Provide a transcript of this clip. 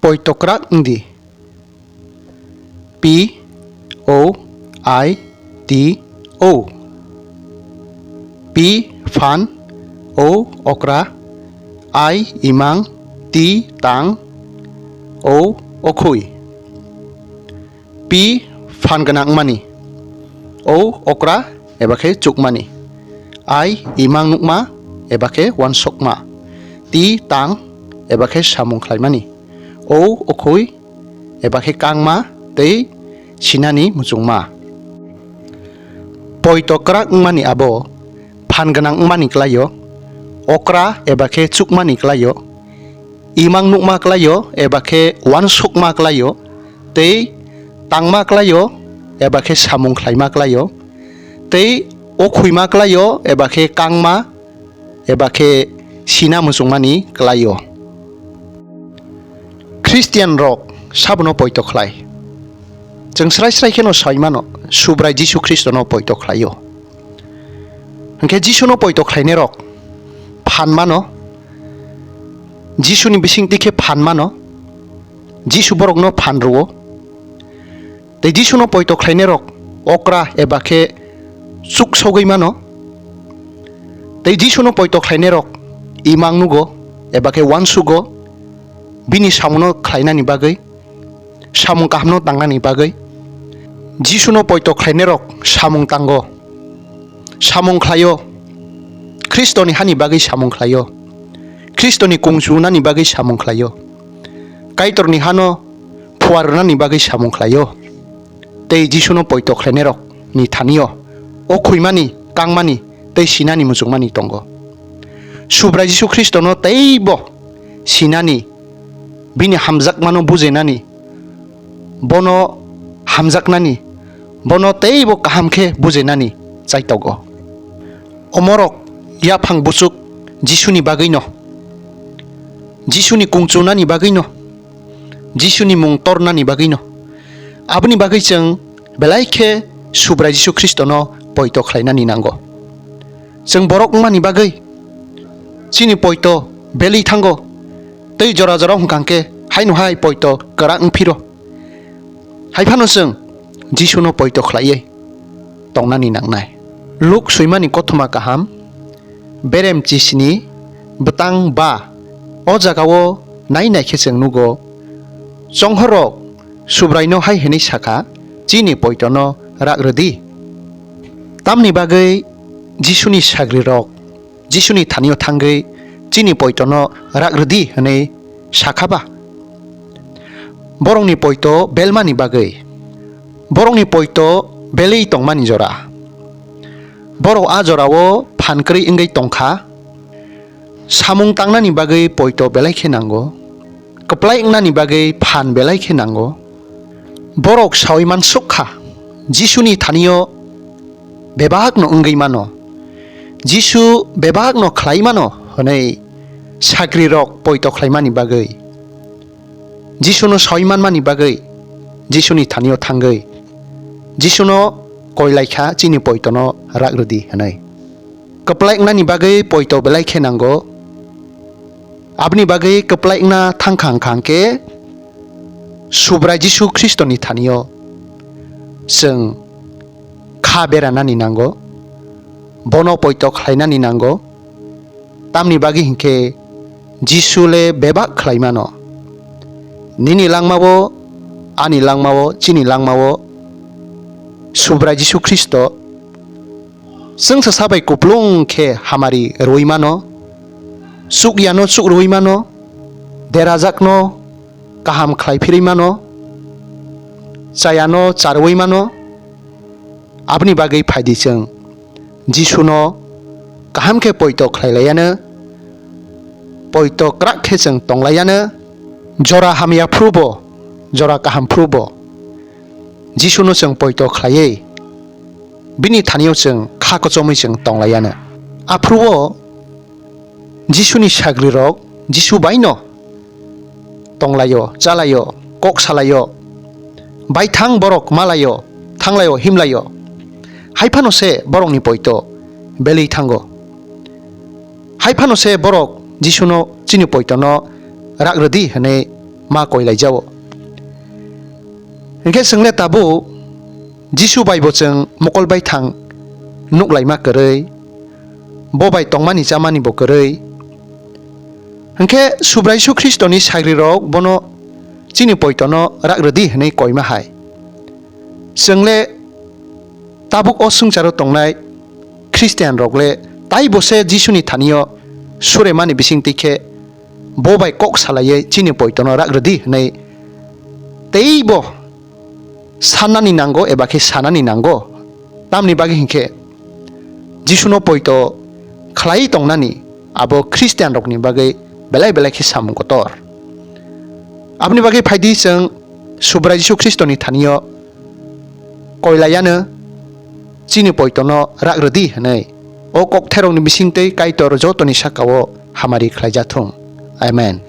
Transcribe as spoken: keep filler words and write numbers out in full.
Poito kwrak wng di. P O I T O. P phan, O okra, I imang, T tang, O okhoi. P phan gwnang wngmani. O okra eba khe chukmani. I imang nukma eba khe uansukma. T tang eba khe samung khlaimani. O okhoi eba khe kangma tei sinani muchungma. Poito kwrak wngmani abo phan gwnang wngmani kwlaio, okra eba khe chukmani kwlaio, imang nukma kwlaio eba khe uansukma kwlaio, tei tangma kwlaio eba khe samung khlaima kwlaio, tei okhoima kwlaio eba khe kangma eba khe sina muchungmani kwlaio. Khristian rok sabono poito khlai. Chwng srai srai kheno sai mano, Subrai Jisu Khristono poito khlaio. Hwnkhe Jisuno poito khlainai rok phan mano, Jisuni bisingtwi khe phan mano, Jisu borokno phan rwo. Tei Jisuno poito khlainai rok okra eba khe chuk sogwi mano. Tei Jisuno poito khlainai rok imang nugo eba khe uansugo, bini samungno khlainani bagwi, samung kahamno tangnani bagwi. Jisuno poito khlainai rok samung tango, samung khlaio, Khristoni hani bagwi samung khlaio, Khristoni kung chunani bagwi samung khlaio, Kaitorni hano phuarnani bagwi samung khlaio. Tei Jisuno poito khlainairokni thanio o khuimani, kangmani tei sinani muchungmani tongo. Subrai Jisu Khristono teibo sinani, bini hamjakmano bujinani, bono hamjaknani, bono teibo kaham khe bujinani chaitogo. Omorok yaphang buchuk Jisuni bagwino, Jisuni kungchunani bagwino, Jisuni mung tornani bagwino. Aboni bagwi chwng belai khe Subrai Jisu Khristono poito khlainani nango. Chwng borok wngmani bagwi chini poito belwi thango, tei jora jora hwnkha khe haino hai poito kwrak wng phiro. Hai phano chwng Jisuno poito khlaiwi tongnani nangnai. Luk swimani kothoma kaham, berem chisni, bwtang ba. O jagao nai nai khe chwng nugo, chonghorrok Subraino hai hwnwi sakha, "Chini poitono rak rwdi." Tamni bagwi Jisuni sagrirok Jisuni thanio thangwi, "Chini poitono rak rwdi," hwnwi sakha ba? Borokni poito belmani bagwi, borokni poito belwi tongmani jora. Borok a jorao phan kwrwi wngwi tongkha. Samung tangnani bagwi poito belai khe nango, kwplai wngnani bagwi phan belai khe nango. Borok saui mansuk kha, Jisuni thanio bebakno wngwi mano, Jisu bebakno khlai mano hwnwi sagrirok poito khlaimani bagwi. Jisuno saui manmani bagwi Jisuni thanio thangwi Jisuno koi lai kha, "Chini poitono rak rwdi," hwnwi. Kwplai wngnani bagwi poito belai khe nango. Aboni bagwi kwplai wngna thang kha hwnkha hwnkhe Subrai Jisu Khristoni thanio chwng kha beranani nango, bono poito khlainani nango. Tamni bagwi hinkhe Jisu le bebak khlai mano. Nini langmao, ani langmao, chini langmao Subrai Jisu Khristo chwngsa sabai kuplung khe hamari rwui mano, chuk yano chuk rwui mano, derajakno kaham khlai phirwi mano, chayano charwui mano. Aboni bagwi phaidi chwng Jisuno kaham khe poito khlai laiya no, poito kwrak khe chwng tong laiya no, jora hamya phuru bo, jora kaham phuru bo Jisuno chwng poito khlaiwi bini thanio chwng kha kochomwi chwng tong laiya no. Aphuru o Jisuni sagrirok Jisu baino tonglaio, chalaio, kok salaio, baithang borok malaio, thanglaio, himlaio. Hai phano se borokni poito belwi thango. Hai phano se borok Jisuno, "Chini poitono rak rwdi," hwnwi ma koilaijao. Hinkhe chwngle tabuk Jisu bai bo chwng mokol baithang nuklaima kwrwi, bo bai tongmani chamani bo kwrwi. Hinkhe Subrai Jisu Khristoni sagrirok bono chini poitono rak rwdi hwnwi koima hai. Chwngle tabuk o swngcharo tongnai Khristianrok le taibo se Jisuni thani-o suremani bisingtwi khe bo bai kok salaiwi chini poitono rak rwdi hwnwi teibo sannani nango eba khe sanani nango. Tamni bagwi hinkhe Jisuno poito khlaiwi tongnani abo Khristianrokni bagwi belai belai khe samung kotor. Aboni bagwi phaidi chwng Subrai Jisu Khristoni thani-o koilaiano chini poitono rak rwdi hwnwi. O kokthairokni bisingtwi Kaitor jotoni saka-o hamari khlaijathung. Amen.